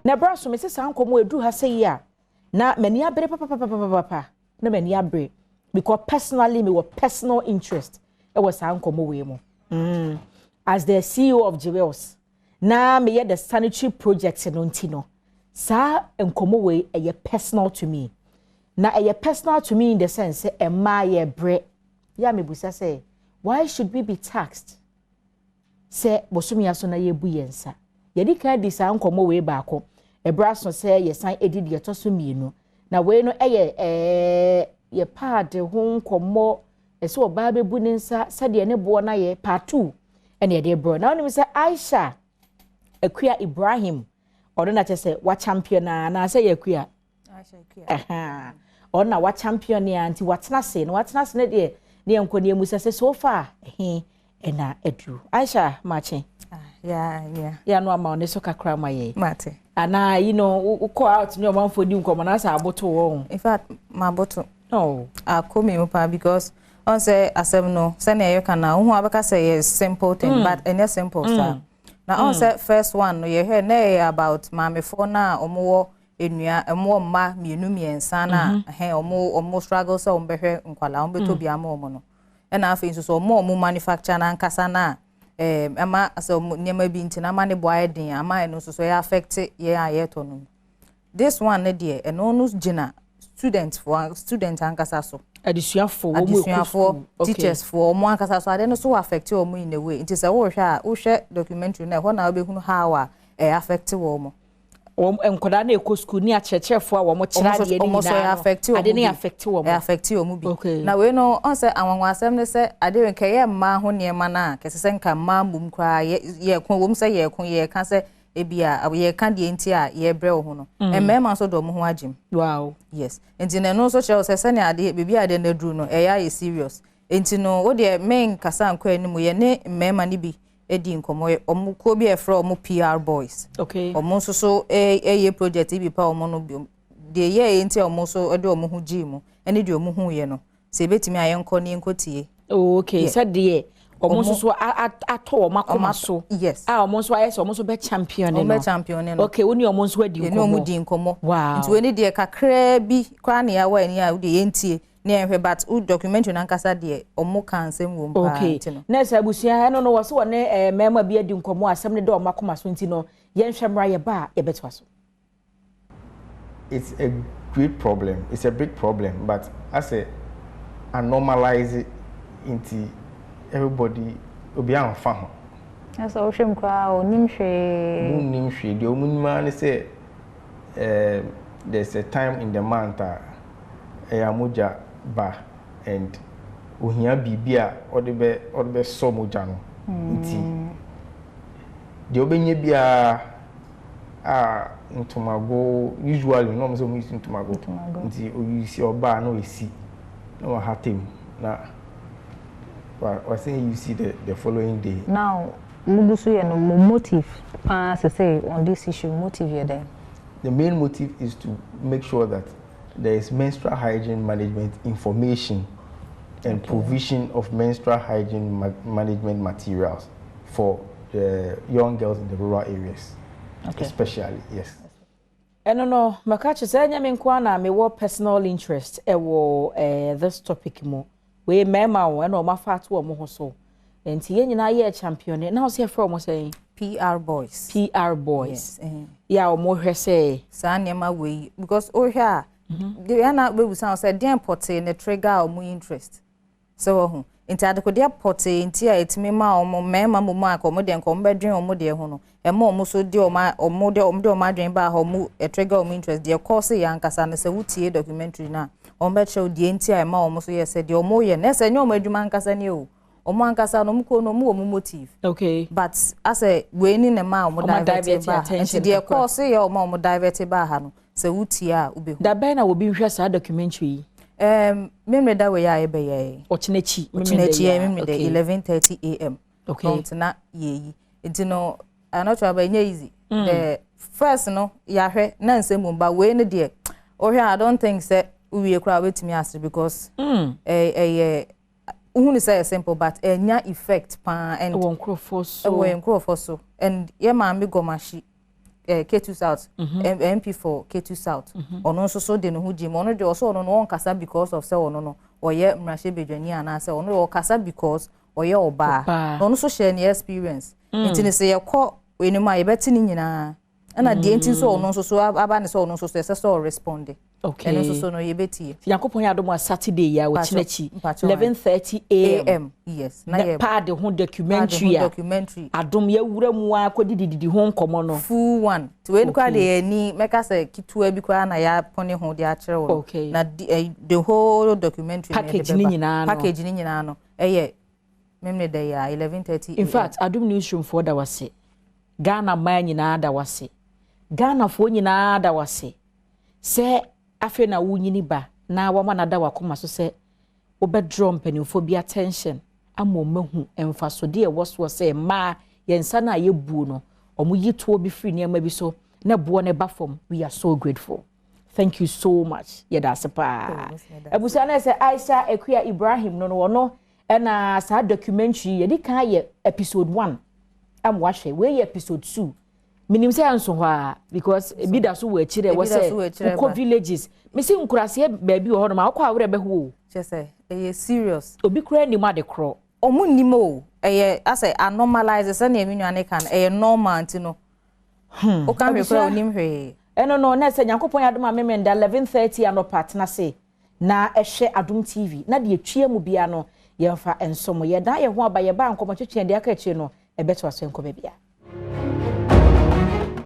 Na ɛberɛ so mese saa nkɔmmɔ ɛduru ha sɛ yi a, na m'ani abere papapapapapa, na m'ani abere because personally mewɔ personal interest ɛwɔ saa nkɔmmɔ wei mu. As the CEO of Jewels na meyɛ the sanitary project no nti no, saa nkɔmmɔ wei ɛyɛ personal to me, na ɛyɛ personal to me in the sense sɛ mmaa yɛ brɛ yɛ a, mebusa sɛ why should we be taxed sɛ bosome aso na yɛbu yɛn nsa? Yɛde kan di saa nkɔmmɔ wei baako, ɛbrɛ aso sɛ yɛsan edi deɛ ɛtɔ so mmienu. Na wei no ɛyɛ yɛ pad ho nkɔmmɔ, ɛsɛ ɔbaa bɛbu ne nsa sɛdeɛ ne boɔ no ayɛ, part two ɛna yɛde brɛ. Na wɔnim sɛ Aisha Akua Ibrahim, ɔno na kyerɛ sɛ wa champion a, anaasɛ yɛ Akua, ɔno na wa champion a, nti watena ase na watena ase ne deɛ ne yɛn nkɔ ne emu sɛ so far ɛhe ɛna aduru? Aisha, makye. Yɛ ano ama ɔne so kakra ma yɛ. Mate. Anaa yi no wokɔ out ne ɔmanfoɔ di nkɔmmɔ na asɛ aboto wɔn? In fact, maboto. Oh. Akɔ mi mu paa because ɔn sɛ asɛm no, sɛnea yɛka na wohu abɛka sɛ yɛ simple thing, but ɛnyɛ simple saa. Na ɔn sɛ first one no yɛhwɛ na ɛyɛ about maamefoɔ no a ɔmowɔ enua, ɔmowɔ mma mmienu mmiɛnsa na ɛhɛn ɔmo struggle sɛ ɔmo bɛhwɛ nkwalaa, ɔmo bɛtɔ bi ama ɔmo no. Ɛna afei nso so ɔmo a ɔmo manufacture n'ankasa na ɛma sɛ ɔmo nneɛma bi nti na ama ne bo ayɛ den, ama ɛno nso so ɛyɛ affect yɛn a yɛtɔ no. This one ne deɛ, ɛno no gyina student foɔ, student ankasa so. Adesuafoɔ, wɔn mu ekɔ. Adesuafoɔ, teachers foɔ, wɔn ankasa so ade no so affect wɔn in a way. Nti sɛ wɔrehwɛ a, wohwɛ documentary no, ɛhɔ na wobɛhunu how a ɛyɛ affect wɔn. Wɔn nkwadaa na ekɔ school ne akyerɛkyerɛfoɔ a wɔn kyerɛ adeɛ ne nyinaa no, ade ne affect wɔn. Ɛ affect wɔn bi. Na wei no, ɔn sɛ anwanwasɛm ne sɛ ade nkɛyɛ mmaa ho nneɛma no a kɛse sɛ nka mmaa mmom koraa yɛ ko wɔm sɛ yɛ ko yɛka sɛ ebi a yɛka deɛ nti a yɛbrɛ wɔ ho no, mmarima nso de wɔn ho agye mu. Yes, nti na ɛno nso kyerɛ sɛ sɛnea adeɛ beebi a adeɛ no aduru no, ɛyɛ ayɛ serious. Nti no, wo deɛ menkasa nkɔ anim. Yɛ ne mmarima no bi di nkɔmmɔ, ɔmo kuo bi a yɛfrɛ ɔmo PR Boys. Ɔmo nso so ɛyɛ project bi pa ɔmo no bi deɛ yɛyɛ nti a ɔmo nso de ɔmo ho gyee mu ɛne deɛ ɔmo hu yɛ no, sɛ ebetumi a yɛnkɔ ne yɛnkɔ tie. Oh, okay. Sɛdeɛ ɔmo nso so atɔ ɔmo akoma so. Yes. A ɔmo nso ayɛ sɛ ɔmo nso bɛ champion no. Ɔmo bɛ champion no. Okay, wo ne ɔmo nso adi nkɔmmɔ. Yɛne ɔmo di nkɔmmɔ. Nti wei ni deɛ kakraa bi koraa ne yɛawɔ ani a wode yɛntie ne yɛnhwɛ, but wo documentary nankasa deɛ, ɔmo ka nsɛm wɔ mu paa. Nti no. Na sɛ abusua ɛno no wɔ so wɔ ne mmarima bi adi nkɔmmɔ, asɛm ne dɛ ɔmo akoma so, nti no yɛnhwɛ mmra, yɛ ba a yɛbɛtoa so. It's a great problem. It's a big problem, but as a I normalize it into everybody, obi amfa ho. Ɛsɛ wohwɛ mu koraa, onim hwee. Ɔmo nim hwee. Deɛ ɔmo nim ara ne sɛ there's a time in the month a ɛyɛ mogya ba and ohia biribi a ɔde bɛ sɔ mogya no. Nti deɛ ɔbɛnya biara a ntomago, usually na ɔmo sɛ ɔmo use ntomago, nti oyisi ɔbaa na oyisi na wahata mu na wasan use the following day. Now mugu so yɛ no, mo motive paa sɛ on this issue, motive yɛ dɛn? The main motive is to make sure that there is menstrual hygiene management information and provision of menstrual hygiene management materials for the young girls in the rural areas. Especially, yes. Ɛno no maka kyerɛ sɛ ɛnyɛ me nko ara na mewɔ personal interest ɛwɔ this topic mu. Wei mmarima wo ɛna ɔmo afa ato ɔmo ho so, nti yɛn nyinaa yɛ champion. Na ɔsɛ yɛfrɛ ɔmo sɛn? PR Boys. PR Boys. Yes. Yɛ a ɔmo hwɛ sɛ saa nneɛma wei, because wohwɛ a deɛ ɛna bɛbusa wo sɛ deɛn pɔtee ne trigger a ɔmo interest sɛ wɔ ho, nti adekodeɛ pɔtee nti a ɛtumi ma ɔmo mmarima mmom a ɔmo deɛ nka ɔmo bɛdwen ɔmo deɛ ho no, ɛma ɔmo so de ɔmo adwen baa hɔ, ɔmo trigger ɔmo interest. Deɛ kɔɔ se yɛ ankasa no, sɛ wotie documentary no a, ɔmo bɛkyerɛw deɛ nti a ɛma ɔmo so yɛ sɛ deɛ ɔmo yɛ na ɛsɛ ɛnyɛ ɔmo adwuma ankasa ne o. Ɔmo ankasa no, ɔmo kɔ no, ɔmo wɔ ɔmo motive. But asɛ wei ni na ma ɔmo divert ba, nti deɛ kɔɔ se yɛ ɔmo a ɔmo divert ba ha no, sɛ wotie a, wobɛhu. Dabɛn na obi nhwɛ saa documentary yi? Memreda wei a yɛbɛyɛ. Ɔkyena akyi. Ɔkyena akyi yɛ memreda 11:30 a.m. Prompt na yɛyi. Nti no anɔtɔ aba, ɛnyɛ easy. The first no yɛahwɛ na nsɛm mu ba, wei no deɛ wohwɛ, I don't think sɛ wowie koraa wobɛtumi ase because ɛyɛ wohunu sɛ ɛyɛ simple but ɛnya effect paa and ɛwɔ nkurɔfoɔ so. Ɛwɔ nkurɔfoɔ so, and yɛ maame Gɔmahyi Ketu South, MP for Ketu South, ɔno nso so de ne ho gye mu. Ɔno deɛ, ɔsɛ ɔno no ɔnkasa because of sɛ ɔno no ɔyɛ mmarahyɛbadwani anaasɛ ɔno deɛ ɔkasa because ɔyɛ ɔbaa. Na ɔno nso hyɛ ne experience. Nti ne sɛ yɛkɔ anim a, yɛbɛte ne nyinaa, ɛna deɛ nti nso ɔno nso so aba ne sɛ ɔno nso so ɛsɛ sɛ ɔrespond. Ɛno nso so no yɛbɛtie. Nyankopɔn yɛ adom a, Saturday yi a wɔkyena akyi, 11:30 a.m. Am, yes, na yɛ paade ho documentary a documentary. Adom yɛwura mu a kɔdidididi ho nkɔmmɔ no. Full one. Nti wei no koraa deɛ, yɛni mɛka sɛ ketewa bi koraa na yɛapɔne ho de akyerɛ wo no. Na the whole documentary no yɛde Package ne bɛba. nyinaa no. Package ne nyinaa no ɛyɛ memne da yi a 11:30. In fact, Adom Newsroom foɔ da wase, Ghana man nyinaa da wase, Ghanafoɔ nyinaa da wase sɛ afei na wonyini ba na wama no ada wakoma so sɛ wobɛdraw mpanimfoɔ bi attention ama ɔmahu mfasodeɛ ɛwɔ soɔ sɛ mmaa yɛn nsa no a yɛbuo no, ɔmo yi toɔ bi firi nneɛma bi so na boɔ no ba fam. We are so grateful. Thank you so much. Yɛda ase paa. Abusua no, sɛ Aisha Akua Ibrahim no, ɔno ɛna saa documentary yɛde kan yɛ episode 1 ama wahwɛ. Wei yɛ episode 2. Minim sɛ nso hɔ a, because ebi da so wɔ akyire. Ɛwɔ sɛ wokɔ villages, mesi nkuraseɛ baabi wɔ hɔnom a wokɔ awerɛ bɛho o. Kyɛ sɛ ɛyɛ serious. Obi kura anim ade korɔ. Ɔmo nim o, ɛyɛ asɛ anormalize sɛnea mi nua ne ka no, ɛyɛ normal nti no woka hwee koraa, onim hwee. Ɛno no na sɛ Nyankopɔn yɛ adom a, memenda 11:30 anɔpa, tena se na ɛhwɛ Adom TV na deɛ twia mu bia no, yɛmfa nsom. Yɛdan yɛn ho aba, yɛba nkɔmmɔtwetwe deɛ aka akyire no ɛbɛto aso. Nkɔ baabia.